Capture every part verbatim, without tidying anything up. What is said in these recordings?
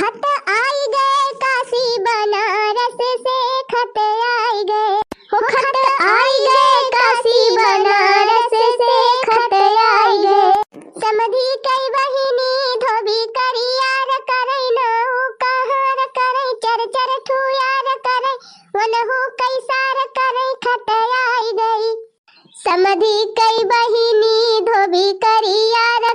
खत आई गए काशी बनारस से, खत आई गए, हो खत आई गए काशी बनारस से, खत आई गए। समधी कई बहिनी धोबी करियार करै, नौ कहार करै, चर चर ठुयार करै, वनहु कई सार करै, खत आई गई। समधी कई बहिनी धोबी करियार,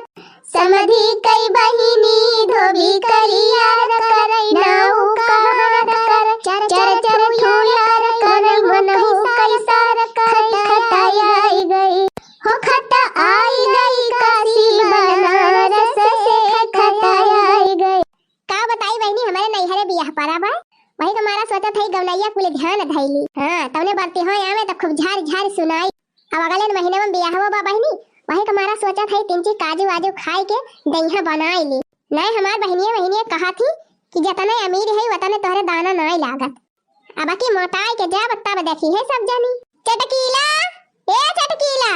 समधी कई बहिनी धोबी करियार करै, नौ कहार करै, चर चर ठुयार करै, वनहु कई सार करै, खत आई गई। हो खत आई गई काशी बनारस से, खत आई गई। का बताई बहिनी, हमरे नैहरे बियाह परा बा, वही के मारा सोचत हई गवनैया कुल ध्यान धैली। हाँ, तवने बरती हो आवे त खूब झारी झारी सुनाई। अब अगले महीने में बियाहवा बा बहिनी, वही के मारा सोचत हई तिनची काजू वाजू खाई के दहिया बनाई ली। नहीं हमार बहिनिया बहिनिया कहा थी कि जतने अमीर है वतने तोहरे दाना नाई लागत। अब की मोटाई के जब तब देखी है सब जनी। चटकीला, ए चटकीला।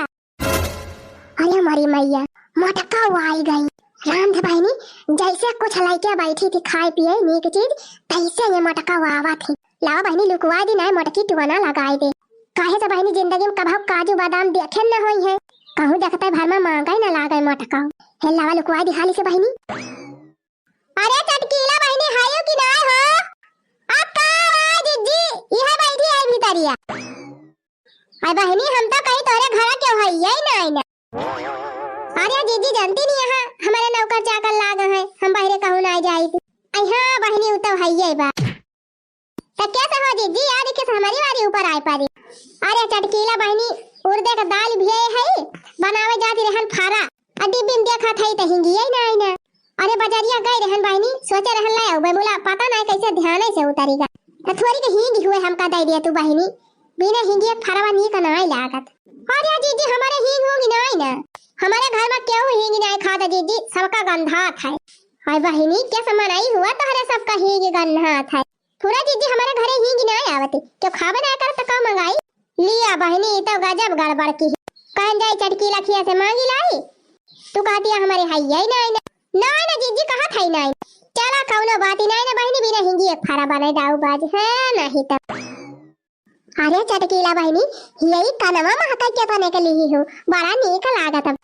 अरे मोरी मैया, मोटका आई गई। राम धे बहिनी, जैसे कुछ लइके बैठी थी खाए पिए नीक चीज, तैसे ये मोटका आवा थी। लावा बहिनी लुकवा दी ना, मोटकी टोना लगाई दे। काहे से बहिनी जिंदगी में कभौ काजू बादाम देखे न होई है, कहूँ देखते भर में मांगे न लागे मोटका। हे लावा लुकवा दी हाली से बहिनी। अरे चटकीला बहिनी, हायो कि नाय हो? अब का आवाज जिज्जी, इहे बैठी है भीतरिया। अरे बहिनी, हम तो कहीं तोरे घर के हइये नाय ना। अरे जिज्जी, जानती नहीं यहाँ हमारे नौकर चाकर लाग है, हम बाहरे कहूँ ना जाई थी। अरे हाँ बहिनी, उ तो हइये बा। तो कैसे हो जिज्जी, आज किस हमारी वारी ऊपर आए पारी? अरे चटकीला बहिनी, उर्दे का दाल भी है, बनावे जाती रहन फारा। आ डिब्बी में देखा था, त हिंगिया ही ना आई ना। अरे बजरिया गई रहन बहिनी, सोचे रहन ले आऊ, मुला पता ना कैसे ध्यान से उतरी गा। त थोरी के हींग हुए हमका दे दिया तू बहिनी, बिना हिंगिया फरवा नीक ना आई लागत। अरे जीजी, हमारे हींग होंगी ना आई ना, हमारे घर में केहू हींग ना खाता जीजी, सबका गंधात है। हाय बहिनी, कैसे मनाई हुआ तोहरे सबका हींग गंधात है। पूरा जीजी हमारे घरे हींग ना आवती, क्यों खावे ना कर त का मंगाई? लिया बहिनी, ई तो गजब गड़बड़ की है। कहन जाई चटकीला खिया से मांगी लाई, तू कहती है हमारे हइये ही नाई ना। नाई ना जीजी, कहत है नाई। चला कौनो बात ही नाई ना बहिनी, बिना हिंगी एक फारा बने दाऊ बाज है नहीं तो। अरे चटकीला बहिनी, यही कनवा महका के तने के लिही हो, बड़ा नीक लागत अब।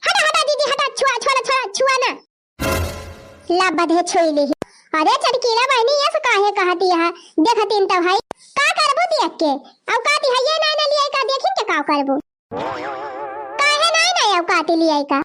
हटा हटा दीदी हटा, छुआ छुआ ना, छुआ छुआ ना। ला बधे छोई लिही। अरे चटकीला बहिनी, ये से काहे कहती है? देखतीन तो भाई, का करबू देख के? औकाती है ये नाई ना लियाई का, देखिन के का करबू? काहे नाई ना औकाती लियाई का?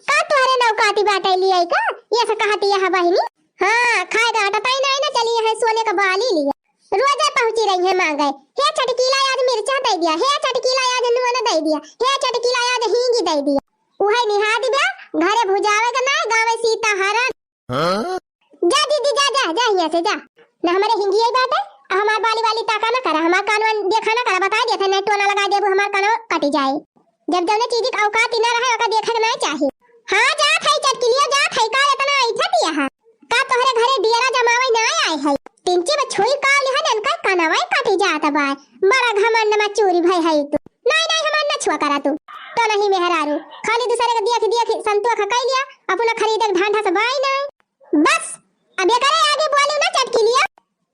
का तोहरे ना औकाती बाटे लियाई का? ये से कहती है बहिनी। हाँ, खाए का आटा ताई नाई ना चली है सोने का बाली लिया। रोजे पहुंची रही है मांगे, "हे चटकीला आज मिर्चा दे दिया, हे चटकीला आज नून दे दिया, हे चटकीला आज हींगी दे दिया।" उहे निहा दिबे, घरे भुजावे के नाई, गावे सीता हरण। हाँ? जा दीदी, जा, जा, जा हियां से, जा। ना हमारे हिंगी आई बाटे, आ हमार बाली वाली ताका ना करा, हमार कानवा देखा ना करा, बता दिया था, नहीं टोना लगा देबू, हमार कानवा कटी जाए। जब जौने चीज के औकात ही ना रहे, ओका देखे के ना चाही। हाँ, जात है चटकिलियो, जात है, का इतना ऐठत यहाँ? का तोहरे घरे डियरा जमावे ना आए है? तिनची में छुई काव लिहन, इनका कनवा ही कटी जात बा। बड़ा घमंड में चूरी भई है तू। नहीं, नहीं, हमार ना छुआ करा तू। तो नहीं मेहरारू, खाली दूसरे के दिया के, दिया के संतोख कई लिया, अपना खरीदे के ढांढा से बाई नहीं। बस, अब एकरे आगे बोलू ना चटकिलिया,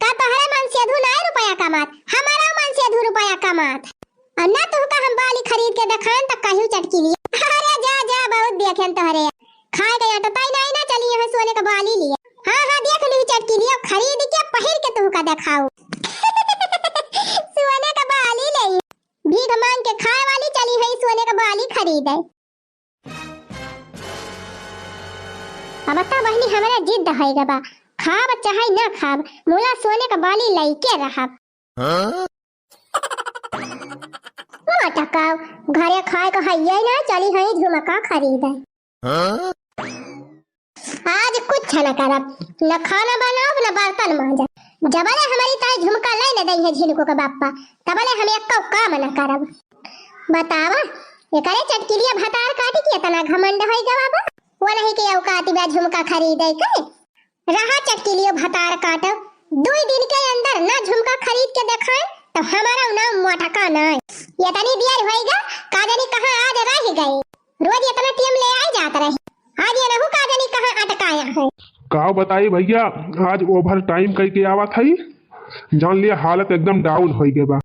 का तोहरे मन से अधू नाय रुपया कमात, हमारा मन से अधू रुपया कमात। और ना तुहका हम बाली खरीद के देखाएन त कहियो चटकिलिया। अरे जा, जा, बहुत देखेन तोहरे। खाए के अटताई नाय ना, चली यहाँ सोने का बाली लिया। हाँ, हाँ, देख ली चटकिलिया, खरीद के पहिर के तुहका देखाऊ। सोने का बाली ले, भीख मांग के खाए वाली, चली है सोने का बाली खरीदे। अब बता बहिनी, हमरा जिद होइगा बा, खाब चाहे ना खाब, मुला सोने का बाली लइके रहब। हाँ? मोटका, घरे खाए का हइये ना, चली हई झुमका खरीदे। हाँ? आज कुछ न करब, न खाना बनाब, न बर्तन मांजब। जबले हमारी ताई झुमका ले न दई है झिनको के बापा, तबले हम एको काम न करब। बतावा, एकरे चटकिलिया भतार काटी के इतना घमंड होई गवा बा। वो नहीं के औकाती बा झुमका खरीदे के। रहा चटकिलियो भतार काटो, दुई दिन के अंदर ना झुमका खरीद के देखाए, तो हमारा नाम मोटका ना। ये तनी देर होई गा, का जानी कहाँ आज रह गए। रोज इतना टीम ले आई जात रहे। आज ये रहू का जानी कहाँ अटकाया है। का बताई भइया, आज overtime कइके आवत हई, जान लिया हालत एकदम down होइ गए बा।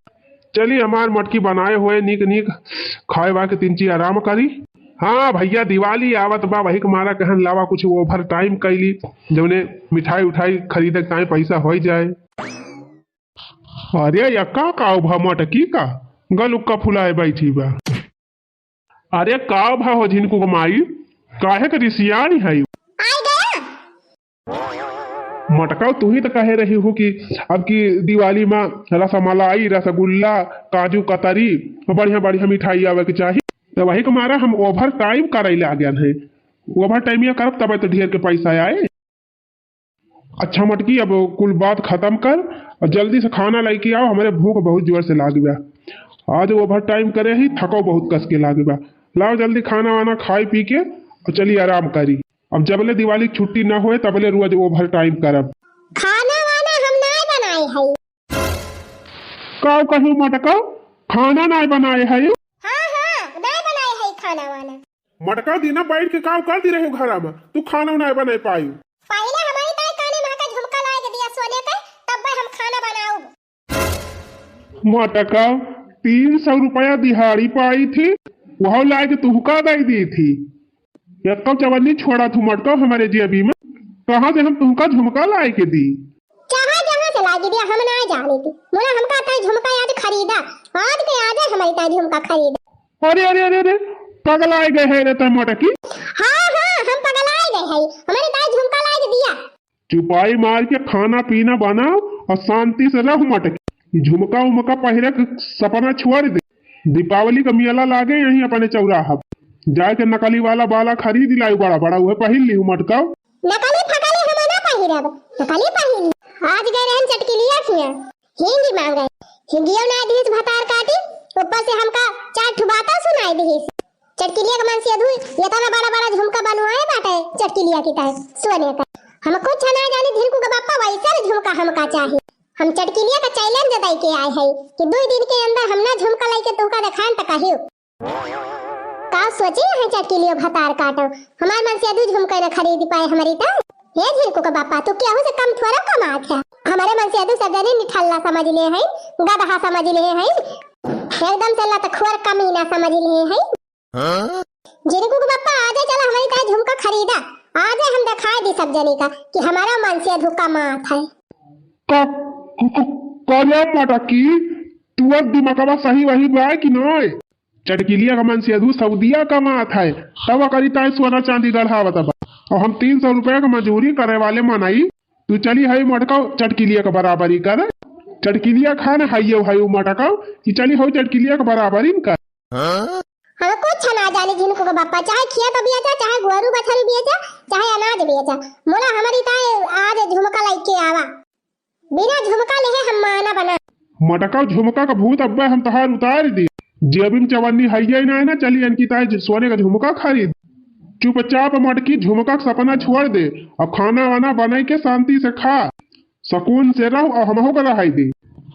चली हमार मटकी बनाए हुए नीक नीक खाए बा के तीन ची आराम करी। हाँ भइया, दिवाली आवत बा, वही के मारा कहन लावा कुछ overtime कइली, जौने मिठाई उठाई खरीदे के ताई पैसा होइ जाए। अरे यक्का, का भा मटकी का गलुक्का फुलाए बैठी बा। अरे का भा हो झिनकू के माई, काहे के रिसियाई है? आई गया। मटकाओ, तू ही तो कहे रही हो कि अब की दिवाली में रसमलाई, रसगुल्ला, काजू कतरी, बढ़िया बढ़िया मिठाई आवे के चाही। तो वही के मारा हम overtime करे लाग गए हैं। Overtime ये करब तब तो ढेर के पैसा आए। अच्छा मटकी, अब कुल बात खत्म कर और जल्दी से खाना लेके आओ, हमरे भूख बहुत जोर से लाग बा। आज overtime करे ही, थको बहुत कस के लाग बा। लाओ जल्दी खाना वाना खाई पी के और चली आराम करी। अब जबले दिवाली के छुट्टी ना होए तबले रोज overtime करब। खाना वाना हम नाय बनाए हई। का कहू मटका, खाना नाय बनाए हई? हाँ हाँ, नाय बनाए हई खाना वाना। मटका, दिना बैठ के का करती रहे घरा में, तू खाना नाय बनाए पाई। पहले हमारी ताई काने में का झुमका लाए के दिया सोने के, तब हम खाना बनाऊब। मटका, तीन सौ रुपया दिहाड़ी पाई थी, वह लाए के तुहका दे दी थी। यक्का चवन्नी छोड़ा थू मटका हमारे जेबी में, कहाँ से हम तुहका झुमका लाए के दी? चाहे जहाँ से लाए के दिया, हम ना जाने थी। मुला हमका ताई झुमका आज खरीदा, आज के आज हमारी ताई झुमका खरीदा। अरे, अरे, अरे, अरे, पगलाए गए है रे तै मटकी। हाँ, हाँ, हम पगलाए गए है, हमारी ताई झुमका लाए के दिया। चुपाई मार के खाना पीना बनाओ और शांति से रहो मटकी। झुमका उमका पहिरे के सपना छोड़ दे। दीपावली का मेला लागे यहीं अपने चौराहा पे। जाए के नकली वाला बाला खरीद लाई बड़ा बड़ा, उहे पहिर ली मटका। नकली फकली हम ना पहिरब, नकली पहिरी। आज गए रहन चटकिलिया किया, हिंगी मांगे, हिंगियो ना दीस भतार काटी, ऊपर से हमका चार ठो बाता सुनाई दीस। चटकिलिया के मन से अधू ये तना बड़ा बड़ा झुमका बनवाए बाटे चटकिलिया की ताई सोने का। हम कुछ ना जानी, झिनकू के बापा वैसे झुमका हमका चाही। हम चटकिलिया का challenge दे के आए हैं कि दो दिन के अंदर हम ना झुमका लेके तुमका दिखाएं त कहियो। का सोची है चटकिलियो भतार काटो, हमार मन से अधू झुमका न खरीद पाए हमारी ताई। हे झिनकू के बापा, तू केहू से कम थोड़ा कमात है। हमारे मन से अधू सब जने निठल्ला समझ ले हैं, गदहा समझ ले हैं, एकदम से लतखोर कमीना समझ ले हैं। हाँ? झिनकू के पप्पा, आजे चला हमारी ताई झुमका खरीदा। आजे हम दिखाई दी सब जनी का कि हमारा मन से अधू कमात है। का, क-, क-, का रे मटकी, तुअर दिमागवा सही वही बा कि नाय? चटकिलिया का मन से अधू सऊदिया कमात है, तब करी ताई सोना चांदी गढ़ावत बा। और हम तीन सौ रुपया का मजूरी करे वाले मनई, तू चली हई मटका चटकिलिया का बराबरी कर। चटकिलिया खान हइयो हई मटका, कि चली हई चटकिलिया का बराबरी कर। हम कुछ ना जानी झिनकू के बापा, चाहे खेत बेचा, चाहे गोरू बछरू बेचा, चाहे अनाज बेचा, मोला हमारी ताई आज झुमका लइके आवा, बिना झुमका लेहे हम माना बना। मटका झुमका का भूत अब्बे हम तहार उतार दी। जेबी में चवन्नी हइये ना है ना, चली अनकी ताई सोने का झुमका खरीद। चुपचाप मटकी झुमका का सपना छोड़ दे, अब खाना वाना बनाई के शांति से खा। सुकून से रहो और हमहू का रहाई दे।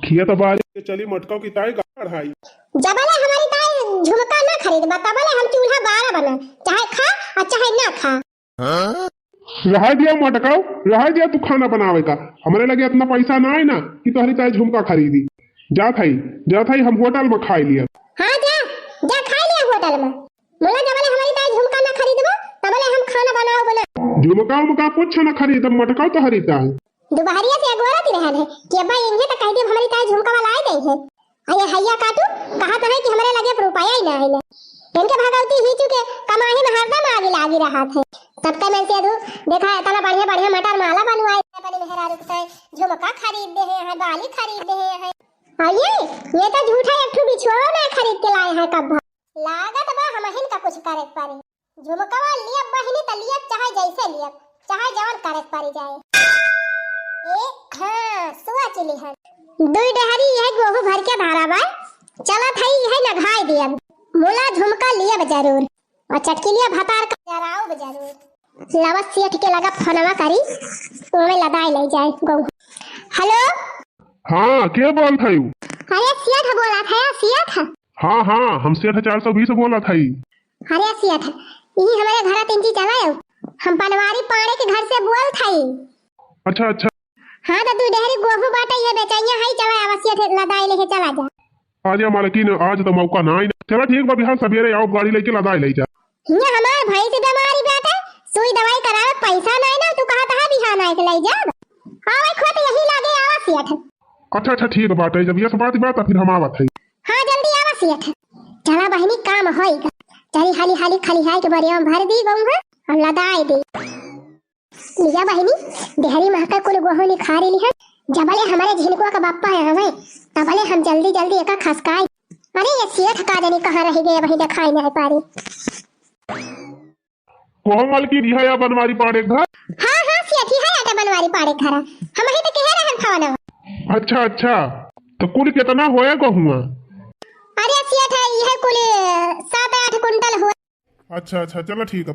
खेत बारी के चली मटका की ताई का पढ़ाई। जबले हमारी ताई झुमका ना खरीदबा, तबले हम चूल्हा बारा बना, चाहे खा और चाहे ना खा। रहाई दिया मटका, रहाई दिया तू खाना बनावे का। हमरे लगे इतना पैसा ना है ना कि तोहरी ताई झुमका खरीदी। जात हई, जात हई हम होटल में खाई लिया। हाँ जा, जा खाई लिया होटल में। मुला जबले हमारी ताई झुमका ना खरीदबा, तबले हम खाना बनाओ बना। झुमका उमका कुछ ना खरीदब, मटका तोहरी ताई। दुपहरिया से अगोरत ही रहल है कि अब्बा इंगे तो कह देब हमारी ताई झुमका वाला आए गई है। अरे हैया काटू, कहा तो है कि हमरे लगे अब रुपया ही ना है ना। इनके भगवती ही चुके कमाही में हरदम आगे लागी रहत है। तब का मन से अधू देखा इतना बढ़िया बढ़िया मटर माला बनवाए, अपनी मेहरारू के ताई झुमका खरीद दे है, बाली खरीद दे है। अये, ये तो झूठा एक ठो बिछुआ ना खरीद के लाए हैं कब। लागत बा हमहिन का कुछ करे के पड़ी। झुमकवा लियब बहिनी त लियब, चाहे जैसे लियब, चाहे जवन करे के पड़ी जाए। ए, हाँ, सोच लिहन। दुई डहरी यह गोहू भर के धारा बा, चलत हई यह नघाई दियब। मुला झुमका लियब जरूर, और चटकिलिया भतार का जराउब जरूर। लवत सेठ के लगा फोनवा करी, ओमे लदाई ले जाए गोहू। हेलो। हाँ, के बोलत हई? अरे सेठ बोलत है, सेठ। हाँ, हाँ, हम सेठ चार सौ बीस बोलत हई। अरे सेठ, यही हमारे घर तिनची चला आओ। हम बनवारी पाड़े के घर से बोलत हई। अच्छा, अच्छा। हाँ, तो दुइ डेहरी गोहूँ बाटे, ये बेचइया है, चला आवा सेठ, लदाई लेके चला जा। अरे मालकिन, आज तो मौका नाहीं ना। चला ठीक बा, बिहान सबेरे आउब, गाड़ी लइके लदाई लइ जा। हियाँ हमार भैंस बीमारी बाटे, सुई दवाई करावे पैसा नाहीं ना, तू कहत हा बिहान आइके लइ जा। हाँ भाई, खुद यही लागे आवा सेठ। अच्छा, अच्छा, ठीक बाटे, जब यस बात बा, तो फिर हम आवत हई। हाँ, जल्दी आवा सेठ। चला बहिनी, काम होइगा। चली हाली हाली खलिहाई के बोरिया में भर दी गोहूँ और लदाई दी। लिया बहिनी, डेहरी महका कुल गोहूँ निखारी लिहन। जबले हमरे झिनकुआ का बप्पा आवे, तबले हम जल्दी जल्दी एका खसकाई। अरे ये सेठ का जानी कहाँ रहि गए, वही देखाई नाहीं पारी। कहो मालकिन, इहै या बनवारी पाड़े घर? हाँ, हाँ, सेठ, इहै या बनवारी पाड़े घर। हमही तो कहे रहन फोन। अच्छा, अच्छा, तो कुल कितना होया गोहुआ? अरे सेठ, इहै कुल सात आठ कुंटल हुआ। अच्छा, अच्छा, चला ठीक है।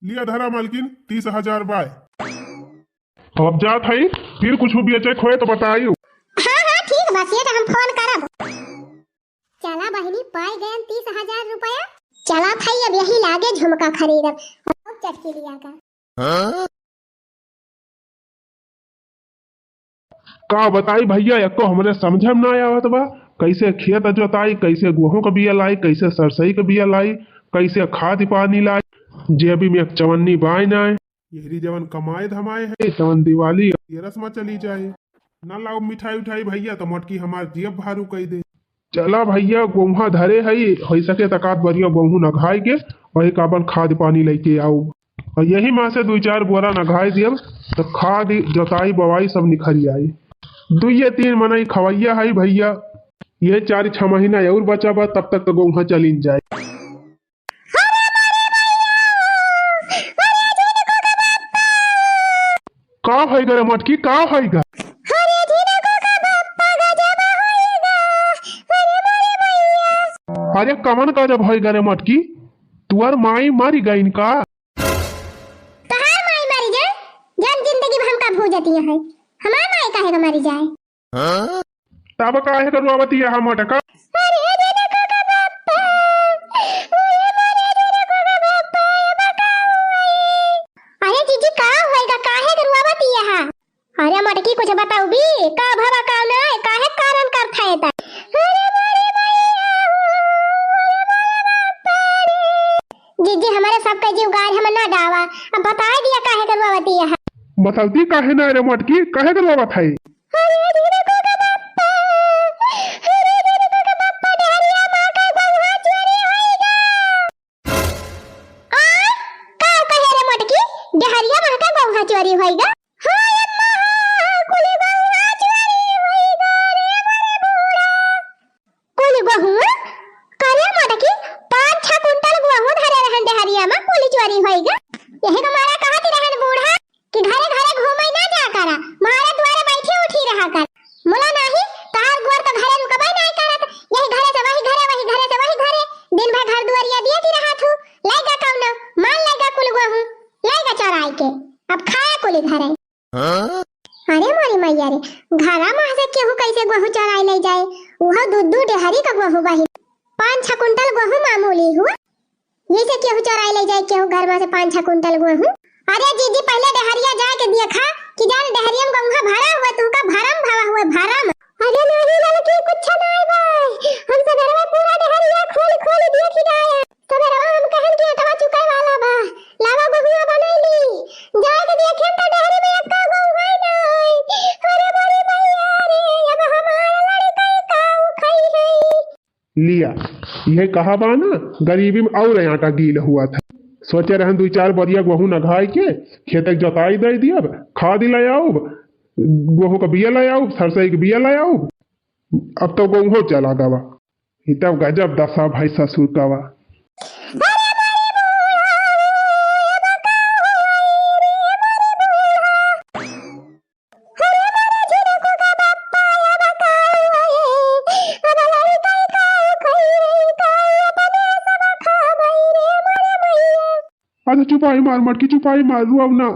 लिया धरा मालकिन, तीस हजार बाय। तो अब जात हई, फिर कुछ बेचे खोए तो बताइयो। हाँ, हाँ, ठीक बा सेठ, हम फोन करब। चला बहिनी, पाई गयन तीस हजार रुपया। चला भाई, अब यही लागे झुमका खरीदब। अब चटकी लिया का। का बताई भइया, एको हमरे समझे में ना आवत बा, कैसे खेत जोताई, कैसे गोहूं के बिया लाई, कैसे सरसई के बिया लाई, कैसे खाद पानी लाई, जेबी में एक चवन्नी बाय नाय। यहरी जवन कमाए धमाए है, तवन दिवाली तेरस में चली जाए। ना लाओ मिठाई उठाई भइया, तो मोटकी हमार जेब भारू कई दे। चला भइया, गोहुआ धरे हई, होइ सके त कात बरिया गोहूं नघाई के, वही काबन खाद पानी लइके आउब। और यही माँ से दुइ चार बोरा नघाई दियब, तो खाद, जोताई, बोवाई सब निखरी आई। दुइये तीन मनई खवैया हई भइया, ये चार छह महीना और बचा बा, तब तक तो गोहुआ चलिन जाए। का होइगा रे मटकी, का होइगा? अरे झिनकू का बप्पा गजब होइगा। अरे मोरे मैया। अरे कमन गजब होइगा रे मटकी? तुअर माई मरी गईन का? तहार माई मरी जाए, जन जिंदगी भर हमका भूजती है। हमार माई काहे का मरी जाए? तब काहे के रोवत यह मोटका? अरे झिनकू का बप्पा, अरे मोरे झिनकू का बप्पा, ये बताओ। अरे जीजी, का होइगा, काहे के रोवत यह? अरे मोटकी, कुछ बताउबी, का भवा का नाय, काहे कारण करत है त? अरे मोरे मैया, अरे मोरे बप्पा रे। जीजी, हमारे सबके जीव गार हम ना डावा, अब बताए दिया काहे के रोवत यह। बतौती काहे ना रे मोटकी, काहे के रोवत है? अरे झिनकू का बप्पा, अरे झिनकू का बप्पा, डेहरिया महका गोहुआ चोरी होइगा। आ, का कहे रे मोटकी, डेहरिया महका गोहुआ चोरी होइगा? हाय अम्मा, कुल गोहुआ चोरी होइगा रे मोरे बूढ़ा। कुल गोहुआ? करे मोटकी, पाँच छह कुंटल गोहूं धरे रहन डेहरिया में, कुल चोरी होइगा। यही का मारा कहत रहन बूढ़ा कि घरे घरे घूमे ना जा करा, मारे दुआरे बैठी उठी रहा कर। मुला नाही, तहार गोर तो घरे रुकबे नाही करत, यही घरे से वही घरे, वही घरे से वही घरे, दिन भर घर दुआरिया दिए की रहा थू, लइगा कौनो, मान लइगा कुल गोहूं, लइगा चोराई के, अब खाए कुली घरे। अरे मोरी मैया रे, घरा में से केहू कैसे गोहूं चोराई ले जाए, उहो दू दू डेहरी का गोहूं बही, पाँच छह कुंटल गोहूं मामूली हुआ, ये से केहू चोराई ले जाए केहू घर में से पाँच छह कुंटल गोहूं। अरे जीजी, पहले डेहरिया जाए के देखा कि जान डेहरिया में गोहूं भरा हुआ, तू का भरम भवा हुआ, भरम। अरे नाही ललकी, कुछ नाही बा, हम सबेरवा पूरा डेहरिया खोल खोल देखी गए। सबेरवा हम कहन कि अटवा चुकाए वाला बा, लावा गोहुआ बनैली। जाए के देखेम त डेहरी में एक्का गोहूं है नाही। अरे बड़ी मैया रे, अब हमार लड़का का खाई है। लिया, यह कहा बा ना, गरीबी में और आटा गील हुआ था। सोचे रहन दुइ चार बोरिया गोहूं नघाई के खेत के जोताई दे दियब, खाद ले आउब, गोहूं का बिया ले आउब, सरसई के बिया ले आउब। अब तो गोहूं चला गवा। ई तब गजब दशा भाई ससुर का बा। अच्छा चुपाई मार मटकी, चुपाई मार, रोव ना।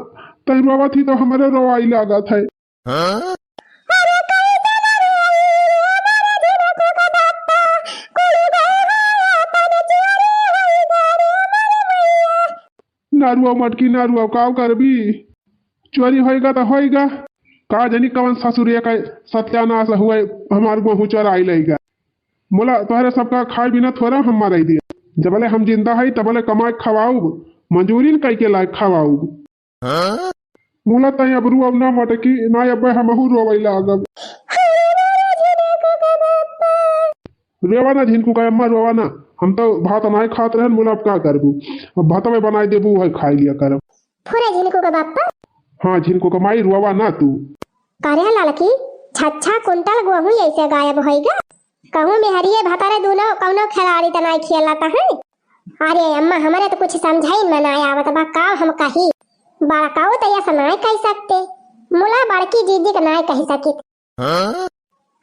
तई रोवत ही तो हमरे रोवाई लागत है। ना रुआउ मटकी, ना रुआउ, काउ करबी? चोरी होइगा त होइगा, का जानी कवन ससुरिया का सत्यानाश हुए, हमार गोहूँ चोराइ लइगा। मोला तोहरे सबका खाए बिना थोरा हम मराइ दिया। जबले हम जिंदा हई तबले कमाए खवाउब, मजूरिन कइके लाए खवाउब। मोला तैं अब रुआउ ना मटकी, ना अब्बे हमहू रोवै लागब। रोवा ना झिनकू का अम्मा, रोवा ना। हम तो भात नाय खात रहन, मोला अब का करबू? अब भातवे बनाइ देबू, उहै खाइ लिया करब। फुरे झिनकू का बाप्पा। हाँ, झिनकू का माई, रोवा ना तू। का रे ललकी, छच्छा कुंटल गोहूँ अइसे गायब होइगा? कहूँ मेहरिये भतारे दूनो कउनो खिलाड़ी त नाय खेलत हैं। अरे अम्मा, हमरे त कुछ समझइन में नाय आवत बा, का हम कही? बड़काऊ त अइसा नाय कहि सकते, मोला बड़की जीजी के नाय कहि सकित।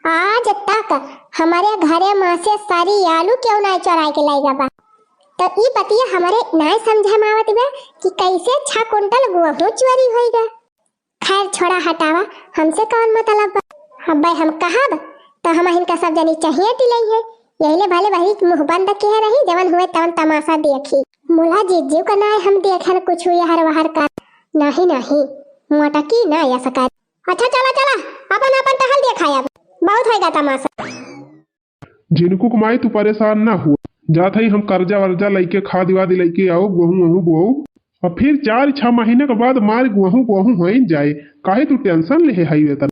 आज तक हमरे घरे मा से सरी आलू केउ नाय चोराइ के लइगा बा। त ई बतिया हमरे नाय समझे में आवत बा कि कइसे छह कुंटल गोहूँ चोरी होइगा। खैर छोड़ा, हटावा, हमसे कउन मतलब बा? अब्बे हम कहब त हमहिन का सब जनी चहेट लइहैं। यहिले भले वही मुँह बंद किहे रही, जवन हुए तवन तमासा देखी। मोला जिज्जू का नाय हम देखेन कुछ यहर वहर का। नाहीं नाहीं, मोटकी नाय अइसा कर। अच्छा चला चला, अपन अपन टहल देखा अब, बहुत होइगा तमासा। झिनकू के माई तू परेशान ना हुआ, जात हई हम कर्जा वर्जा लइके खाद वाद लइके आउब, गोहूँ वोहूँ बोउब, अउर फिर चार छह महीना के बाद मार गोहूँ गोहूँ होइन जाए, काहे तू tension लेहे हई एतना?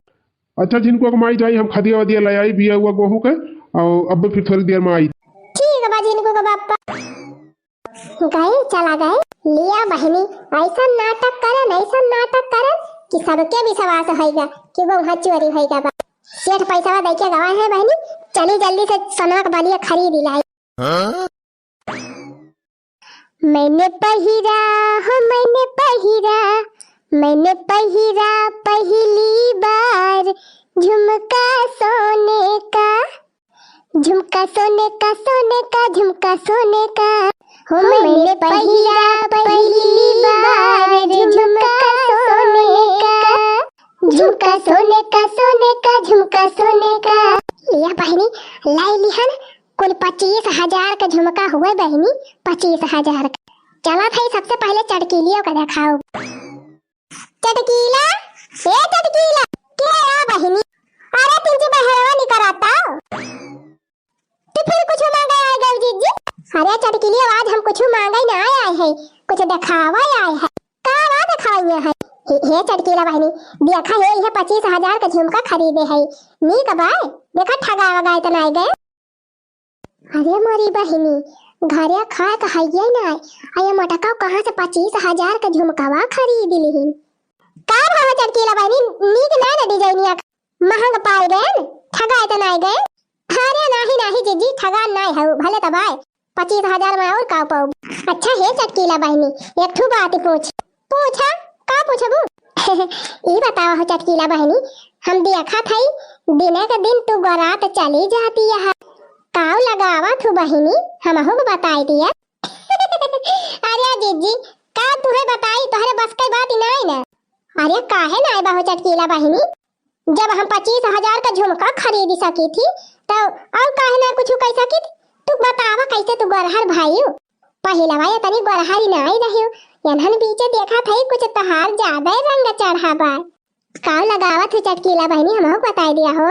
अच्छा झिनकू के माई जाई हम खदिया वदिया लइ आई बिया हुआ गोहूँ के, अउर अब फिर थोड़ी देर में आई। ठीक बा झिनकू के बाप्पा। गए, चला गए। लिया बहिनी, अइसन नाटक करन, अइसन नाटक करन कि सबके विश्वास होइगा कि गोहूँ चोरी होइगा बा। सेठ पैसवा दइके गवा है बहिनी, चली जल्दी से सोनवा के बलिया खरीद लाई। हाँ? मैंने पहिरा, हो मैंने पहिरा, मैंने पहिरा पहली बार झुमका सोने का। झुमका सोने का, सोने का, झुमका सोने का। हो मैंने पहिरा पहली बार झुमका सोने का। झुमका सोने का, सोने का, झुमका सोने का। लिया बहिनी, लाई लिहन, कुल पच्चीस हजार का झुमका हुए बहिनी, पच्चीस हजार का। चला था सबसे पहिले चटकीलियो का देखाउब। चटकीला, ए चटकीला, के आ बहिनी? अरे तिनची बहरवा निकराता। तू फिर कुछ मांगे आइ गइउ जिज्जी? अरे चटकीलिया, आज हम कुछ मांगे ना आए, आए हैं, कुछ देखावे आए हैं। का बा देखावे है? हे, हे चटकीला बहिनी, देखा हे, इहे पच्चीस हजार का झुमका खरीदे है, नीक बा, देखा ठगा वगा इतना आइ गए। अरे मोरी बहिनी, घरे खाए का हइये ना, अये मटका कहाँ से पच्चीस हजार का झुमकावा खरीद लिहिन? का भाव चटकीला बहिनी, नीक ना ना डिजाइनिया, महंग पाए गए, ठगा इतना आइ गए। अरे नाही नाही जिज्जी, ठगा नाही है, भले तबाय पच्चीस हजार में अउर का पाउब। अच्छा हे चटकीला बहिनी, एक ठू बात पूछ। पूछा, का पूछबू? ई बतावा हो चटकीला बहिनी, हम देखा थई दिने के दिन तू गोरात चली जाती है, काउ लगावा थू बहिनी, हमहू को बताई दिया। अरे जिज्जी, का तुहे बताई, तोहरे बस के बात ही नाई ना। अरे काहे नाई बा हो चटकीला बहिनी, जब हम पच्चीस हजार का झुमका खरीद सकी थी, तो अउर काहे ना कुछ कह सकी थी? तू बतावा कैसे तू गोरहर भाई हो? पहिलवा ये तनी गोरहरी नाई रही हो, यनहन बीचे देखा थई कुछ तोहार ज्यादा रंग चढ़ा बा। काउ लगावत है चटकीला बहिनी, हमहू को बताई दिया हो।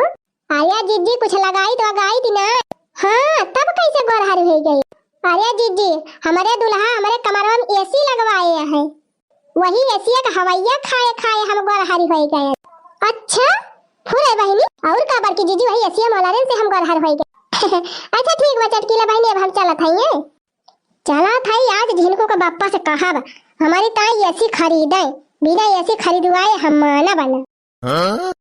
अरे जिज्जी, कुछ लगाई तो लगाई थी ना। हाँ, तब कैसे गोरहर हो गई? अरे जिज्जी, हमरे दुल्हा हमरे कमरवा में एसी लगवाए हैं, वही एसी का हवैया खाए खाए हम गोरहर हो गए। अच्छा, फुरे बहिनी, अउर का बड़की जिज्जी, वही एसी मोलारे से हम गोरहर हो गए। अच्छा ठीक बा चटकीला बहिनी, अब हम चलत हई। चला थई आज झिनकू के बापा से कहब, हमरी ताई एसी खरीदे, बिना एसी खरीदवाए हम माना बना। हाँ?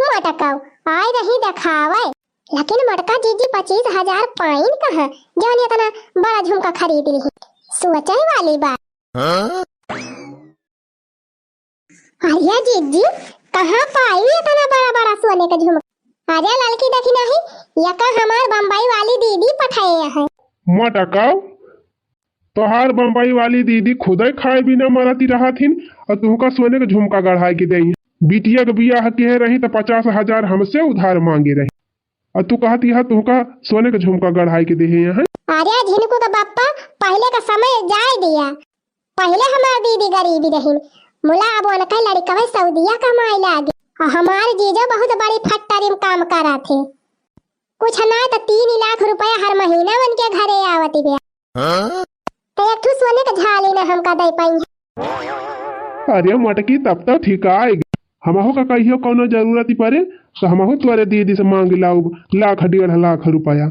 मटकाऊ आए रही देखावे, लेकिन मटका जिज्जी पच्चीस हजार पाइन कहाँ, जौन इतना बड़ा झुमका खरीद लिही। सोचे वाली बात। हाँ? अरे जिज्जी, कहाँ पाई इतना बड़ा बड़ा सोने का झुमका? अरे ललकी देखी नहीं, यका हमार बम्बई वाली दीदी पठाए हैं। मटकाऊ, तोहार बम्बई वाली दीदी खुदे खाए बिना मरती रहत हिन, अउर तुहका सोने के झुमका गढ़ाए के देई। बिटिया के बियाह किहे रही त पचास हजार हमसे उधार मांगे रही, अउर तू कहत यह तुहका सोने के झुमका गढ़ाए के देहे हैं। अरे झिनकू के बप्पा, पहिले का समय जाए दिया, पहिले हमार दीदी गरीबी रहिन, मुला अब उनका लड़िकवे सऊदिया कमाए लागे। और हमार जीजो बहुत बड़ी फैक्ट्री में काम करत हे। कुछ ना तो तीन लाख रुपया हर महीना उनके घरे आवत बे। तो एक ठो सोने के झाली ना हमका दे पाई। अरे मटकी, तब तो ठीक आए। हमहू का कहियो कौनो जरूरत ही पड़े तो हमहू तोरे दीदी से मांग लाउब लाख डेढ़ लाख रुपया।